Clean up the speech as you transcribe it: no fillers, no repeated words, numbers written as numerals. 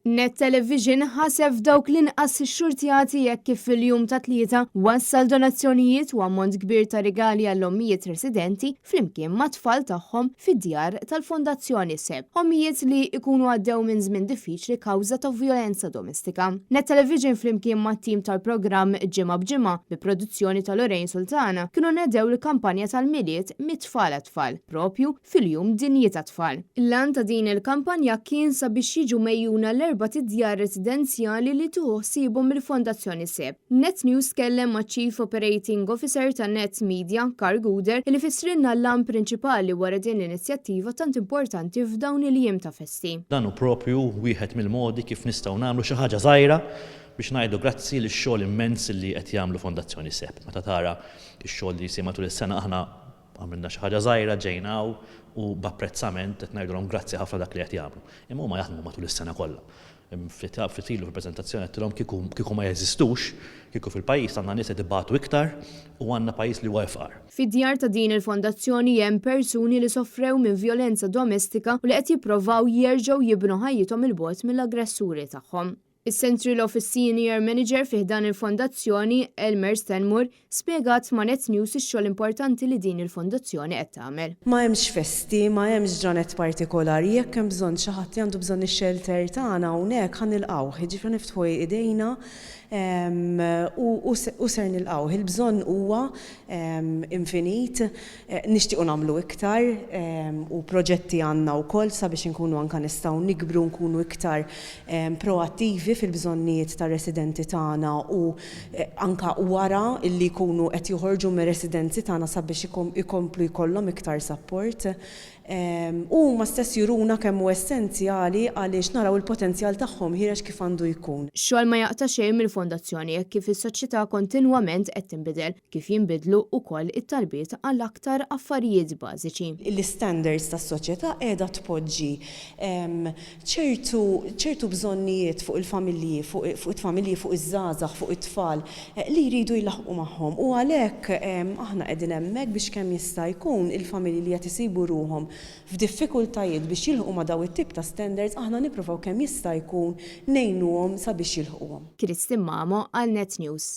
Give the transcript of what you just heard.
Net Television ħaseb f'dawk l-inqas xxurtjati hekk kif fil-jum tat-Tlieta wassal donazzjonijiet u ammont kbir ta' rigali għall-ommijiet residenti flimkien mat-tfal tagħhom fid-djar tal-Fondazzjoni SEB. Ommijiet li jkunu għaddew minn żmien diffiċli kawża ta' vjolenza domestika. Net Television flimkien mat-tim tal-programm Ġimgħa b'Ġimgħa bi produzzjoni ta' Lorraine Sultana kienu nedew l-kampanja tal-Milied mit-tfal għat-tfal propju fil-Jum Dinji tat-Tfal. L-għan ta' din il-kampanja kien sabiex jiġu megħjuna l-erbat idjar residenzjali li tieħu ħsiebhom il-Fondazzjoni seb. Net News tkellem maċ-Chief Operating Officer ta' Net Media, Karl Gouder, li fissrilna l-għan prinċipali wara din l-inizjattiva tant importanti f'dawn il-jiem ta' festi. Dan hu proprju wieħed mill-modi kif nistgħu nagħmlu xi ħaġa żgħira biex ngħidu grazzi lix-xogħol immens li qed jagħmlu Fondazzjoni seb. Meta tara x-xogħol li jsir matul is-sena aħna Għamilna xi ħaġa żgħira, ġejna hawn u b'apprezzament qed ngħidulhom grazzi ħafna dak li qed jagħmlu. Imma huma jaħdmu matul is-sena kollha. Ftit ilu fil-preżentazzjoni għedtilhom kieku kieku ma jeżistux, kieku fil-pajjiż għandna nies qed ibatu iktar u għandna pajjiż li huwa ifqar. Fid-djar ta' din il-fondazzjoni hemm persuni li sofrew minn vjolenza domestika u li qed jipprovaw jerġgħu jibnu ħajjithom 'il bogħod mill-aggressuri tagħhom. Is-Central Office Senior Manager fi ħdan il-Fondazzjoni, Elmer Stanmore, spjegat ma' Net News ix-xogħol importanti li din il-fondazzjoni qed tagħmel. Ma hemmx festi, ma hemmx ġranet partikolari, jekk hemm bżonn xi ħadd li għandu bżonn ix-shelter tagħna hawnhekk ħa nilqgħuh, jiġifieri niftħu idejna u ser nilqgħuh. Il-bżonn huwa infinit, Nixtiequ nagħmlu iktar u proġetti għandna wkoll sabiex inkunu anke nistgħu nikbru u nkunu iktar proattivi fil-bżonnijiet tar-residenti tagħna u anke wara li jkunu qed joħorġu mir-residenzi tagħna sabiex ikomplu jkollhom iktar sapport. U huma stess juruna kemm hu essenzjali għaliex naraw il-potenzjal tagħhom ħiereġ kif għandu jkun. Xogħol ma jaqta' xejn mill-Fondazzjoni hekk kif is-soċjetà kontinwament qed tinbidel. Kif jinbidlu wkoll it-talbiet għal aktar affarijiet bażiċi. L-istandards tas-soċjetà qiegħda tpoġġi ċertu ċertu bżonnijiet fuq il-familji, fuq it-familji, fuq iż-żgħażagħ, fuq it-tfal li jridu jlaħħqu magħhom. U għalhekk aħna qegħdin hemmhekk biex kemm jista' jkun il-familji li qed isibu ruħhom f'diffikultajiet biex jilħqu ma' dawn it-tip ta' standards aħna nippruvaw kemm jista' jkun ngħinuhom sabiex jilħquhom. Kristin Mamo għal Net News.